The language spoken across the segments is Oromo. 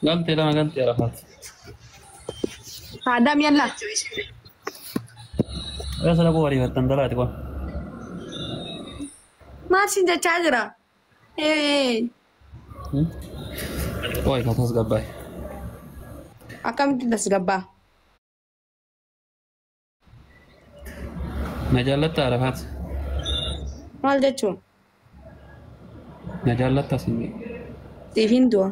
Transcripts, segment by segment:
Galtee lama galtee Arafaat. Saadaam yalla. Eessa dhaquu ariifattan dalaati kun. Maal siin jechaa jira? Qoy ka tasgabbaa'e. Akkamitti tasgabbaa? Na jaallatta Arafaat. Maal jechuun? Na jaallatta siin jedhe. Siif hin du'a.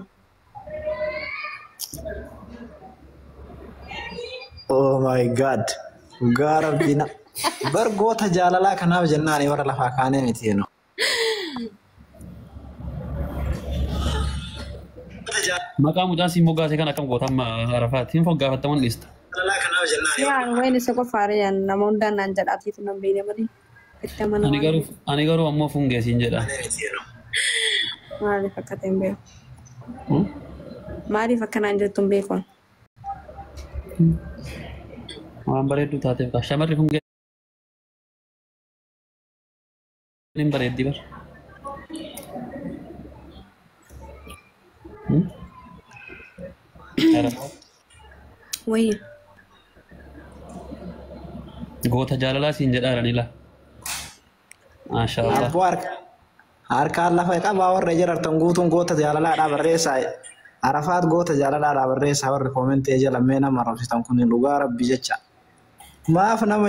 Oh my God. Dhugaa rabbii na. Bar goota jaalalaa kanaaf jennaani warra lafaa kaanee miti jennu. Maqaa mucaa siin moggaase kan akkam goota amma Arafaat. Hin foggaafattamuun dhiista. Yaa wayin isa qofaare yaan nama hundaan naan jedhaatiitu nan beekne malee. Itti Ani amanama. garuu ani garuu ammoo fungee siin jedha. Maaliif akka ta'e hin beeku? Maaliif akkanaan jettu hin beeku? Waan bareedduu taateef kaa shamarri fungee hin bareeddi bar. Arafaat. Wayii. Goota jaalalaa siin jedhaa jiranila. Maashaallah. Abboo harka harkaan lafa qabaa warra jirartan guutuun goota jaalalaadhaa barreessaa. Arafaat goota jaalalaadhaa barreessaa warri koomentee jala mee nama arrabsitan kun dhugaa rabbi jecha. Maaf nama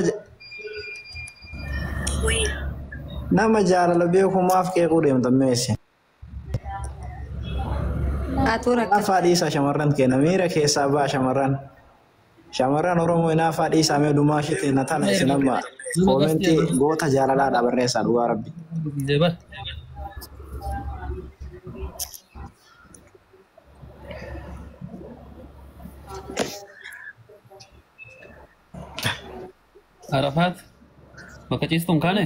nama jaalala beeku maaf qeequu deemtan mee isin? Atuu rakkate. Hinaaffaa dhiisaa shamarran keenya miira keessaa ba'a shamarran. Shamarran Oromoo hinaaffaa dhiisaa mee dhumaa isheetti na tana isin amma Nama koomentii gastii goota jaalalaadhaa barreessaa dhugaa rabbi. bar. Arafaat bakka ciistuun kaane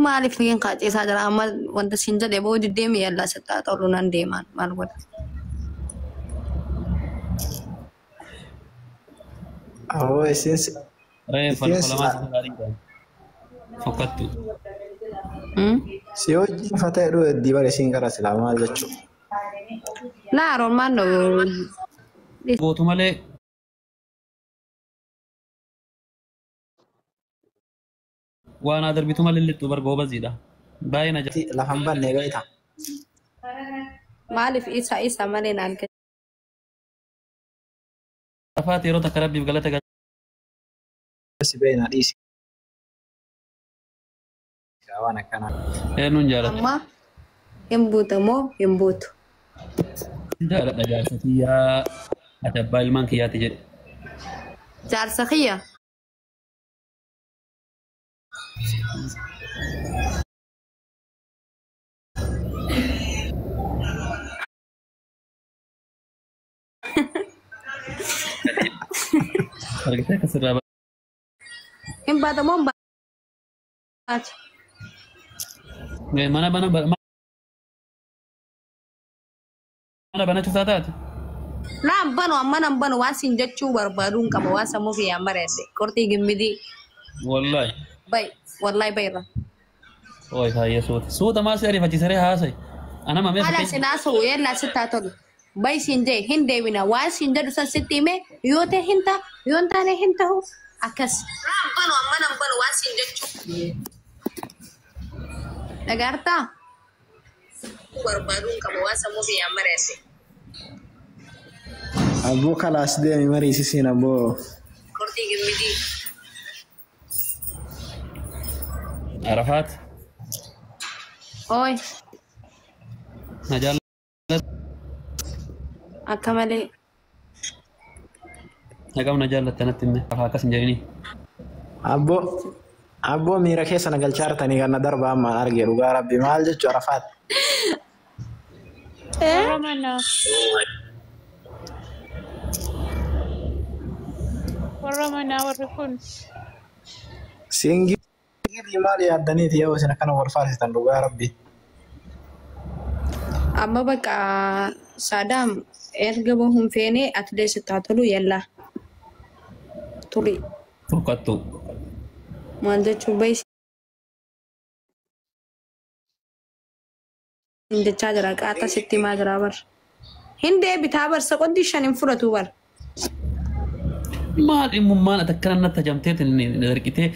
Maaliif hin qaaceesaa jira? Amma wanta siin jedhe booda deemi yallaa sittaa tolu nan deemaan maal godha? Aboo isin re'een isin falfalamaa sana gaarii ta'e fokkattu. si wajjin fatee dhuu heddii bara isin gara silaa maal jechuudha. Laa romaan Gootu malee waan adarbitu malee lixxu bar goobaziidha. Baay'ee na jaalladha. Lafa hin banne beekta. Maaliif isa isa malee naan kennu? Arafaat yeroo takka rabbiif galata Si beekna dhiisi. Waan akkanaa. eenyuun jaalladha. Amma hin buutu moo hin buutu? Jaaladha jaarsa kiyyaa ati abbaa ilmaan kiyyaati jedhe. Jaarsa kiyya. Argitee akkasirraa Hin baata moo hin baatu? mana mana mana banachuu isaa taate. Naan banu amma nan banu waan siin jechuu barbaadu hin qaba waan sammuu kiyyaan bareedde qortii gimmidii Wallaahi. bay wallahi bayirra. Oi faayya suuta. Suuta maa si ariifachiisaree haasa'i. Anama mee Haala fakkeenya. sin haasa'u yeellaa sittaa tolu. Bay siin jee hin deebina waan siin jedhu san sitti hime yoo ta'e hin ta'a yoo hin taane hin ta'u akkas. Naan banu amma nan banu waan siin jechuu. Dhagaartaa? Barbaadu hin qabu waan sammuu kiyyaan bareedde. Abboo kalaas deemi mariisisiin abboo. Qortii gimmidii. Arafaat. Ooy Na jaalladha. akka malee. Naqam na jaallatta natti himne. Afaa akkas hin jedhini. Abboo abboo miira keessa na galchaa jirtanii kan na darbaa ammaan arge dhugaa rabbi maal jechuu Arafaat. Warra manaa. Warra manaa warri kun. Siingilii maal yaaddaniiti yoo isin akkana wal faarsitan dhugaa rabbi. Amma bakka Saadaam erga bahuun feene atilee sittaa tolu yallaa. Turi. Fokkattu. Maal jechuun bay Jechaa jira qaata sitti himaa jira bar. Hin deebitaa bar sekoondii 5 hin fudhatu bar. Maal dhimmummaan ati akkana natti hajamteetiin darqitee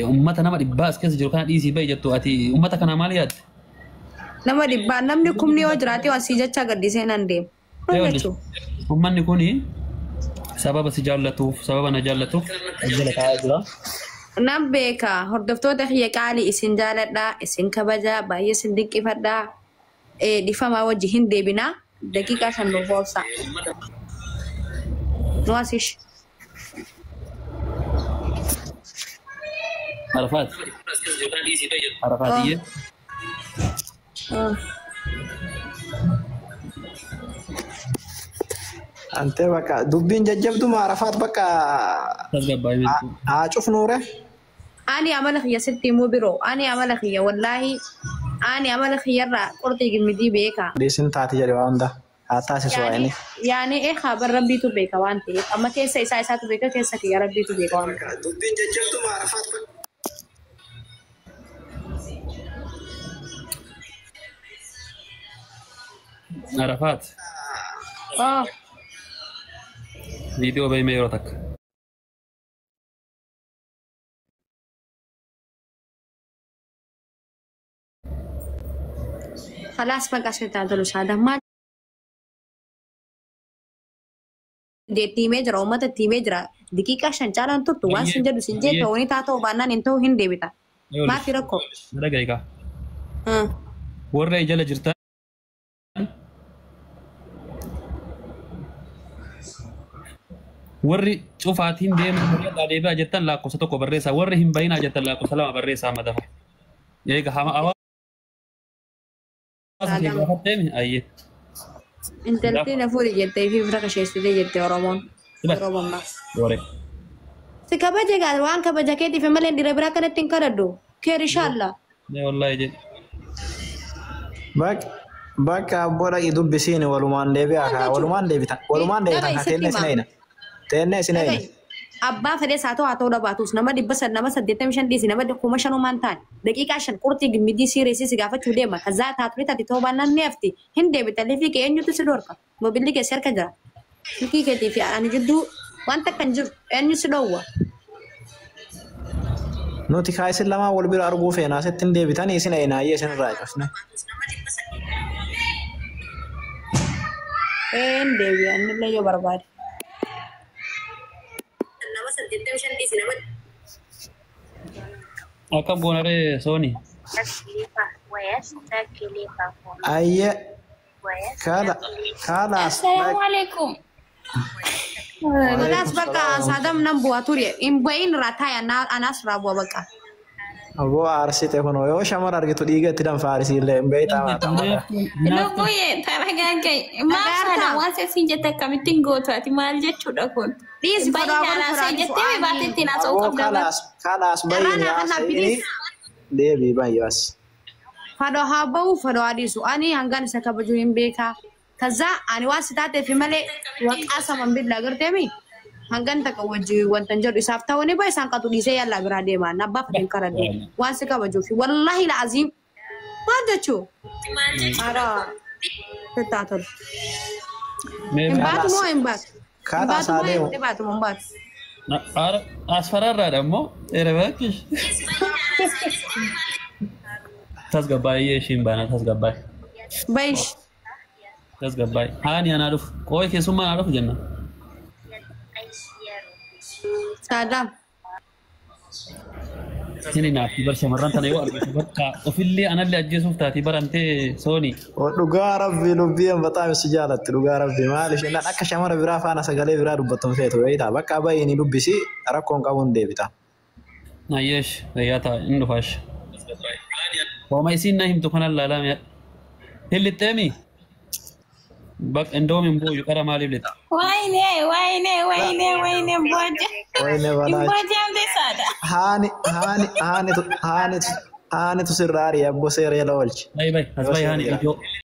uummata nama dhibbaa as keessa jiru kana dhiisii bahi jettu ati uummata kana maal yaadde? Nama dhibbaa namni kumni yoo jiraate waan sii jechaa gaddisee nan deema. Uummanni kuni sababa si jaallatuuf sababa na jaallatuuf jala taa'aa jira. Nan beeka hordoftoota kiyya qaalii isin jaaladhaa isin kabajaa baay'ee isin dinqifadhaa dhifamaa wajji hin deebinaa daqiiqaa 5 nuuf obsaa. Nuwaasish. Arafaat. Arafaatiyye. Ante bakka dubbiin jajjabduma Arafaat bakka haa cufnuure. Ani amala kiyya sitti himuu biroo ani amala kiyya wallaahi ani amala kiyyarraa qorxii gilmidii beeka. Dhiisin taati jedhe waan hunda haa taasisu waa inni. Yaani eegaa bar rabbiitu beeka waan ta'eef amma keessa isaa isaatu beeka keessa kiyya rabbiitu beeka waan ta'eef. Dubbiin jajjabduma Arafaat bakka. Arafaat. Viidiyoo bahimee yeroo takka. خلاص بقى شيطان saada maal deettiimee jira uummata tiimee jira daqiiqaa 5 caalaan turtu waan sin jedhu sin jee ta'uu ni taata'u baannaan hin ta'u hin deebita. Maafi rakkoo. Dhaga'ikaa. Warra jala jirtan warri cufaatiin deema deebi'aa jettan lakkoofsa 1 barreessaa warri hin bayinaa jettan lakkoofsa 2 barreessaa madafa. Eega hama hawaasa kee gaafatteemi ayyee. Intalti na fuudhi jettee fi fira kasheessitee jette Oromoon. Yeroo ammaa. Waree. Si kabaje gaa waan kabaja keetiif malee dhiira biraa kanatti hin kadhadhu. Keer inshaalla. Wallaahi jedhe. Bakka abboo dhaqi dubbisiin walumaan deebi'aa kaa walumaan deebitan kaa teenne isin eeyna. Teenne isin eeyna. Abbaa fedhees haa ta'u haa ta'uu dhabaatus nama 100 nama 85 dhiisi nama 5000 ta'an daqiiqaa 5 qurxii gimmidii siireesii si gaafachuu deema kazaa taatu ni taati ta'uu baannaan ni hafti hin deebita lifii kee eenyutu si dhorka moobilli kee si harka jira silkii keetii fi ani jidduu wanta kan jiru eenyu si dhoowwa. Nuti kaa isin lamaan wal bira arguu feena asitti hin deebitanii isin eeyna isin irraa cufne. Een deebi'a inni illee yoo barbaade. Akkam goonaree sooni. Ayye kaalaas. Assalaamu alaikum. Kalaas bakka saadam nan bu'a ture hin bu'in irraa taa'e anaas irraa bu'a bakka. Aboo aarsite kunoo yoo shamara argitu dhiiga itti danfa aarsiillee hin beektaa maata. Lubbuyyee taragaagga'i. Maal sana waan seesiin jette akkamittiin gootu ati maal jechuudha kun? Dhiisi Baay'inaan haasa'e jettee baatee ittiin haasa'uu Aboo qabda. kalaas baay'inni haasa'ee deebii baay'ee as. Fadoo haa ba'u fadoo haa dhiisu ani hangaan isa kabaju hin beekaa. Kazaa ani waan si taateef malee waqaa saman billaa garteemi. Hangan takka wajji wantan jedhu isaaf ta'uu ni ba'a isaan qatu dhiisee yallaa biraa deema abbaa fedhin karadhe waan si kabajuufi wallaahi la'aziim maal jechuu haaraa sittaa tolu. Hin baatu moo hin baatu? Hin baatu moo hin baatu moo hin baatu? Asfaraarraadha immoo erebaakkish. Tasgabbaa'ee ishiin baana tasgabbaa'ee. Bayish. Tasgabbaa'ee. Haani anaa dhufu qooyi keessummaa anaa dhufu jenna. Saadaam. Sini naaf bar shamarran tana yoo argite bakka ofillee anallee ajjeesuuf taati barantee sooni. Dhugaa rabbii lubbiin bataam si jaalatti dhugaa rabbii maaliif jennaan akka shamara biraa faana sagalee biraa dubbattu feetu beektaa bakka baay'ee ni dubbisi rakkoon qabuun deebita. Ayyeesh gayyaa ta'a inni dhufaash. Hooma isiin na himtu kanan laalaa mi'a. Hin lixxeemi? Bakka indoom hin booyu qara maaliif lixa? Wayne wayne wayne wayne booja. Wayne balaa. Booji'amte saada. Haani haani haanitu haanitu haanitu sirraa ari'e abboo seera jala oolche. Bayi bayi as bayi haani ijoo.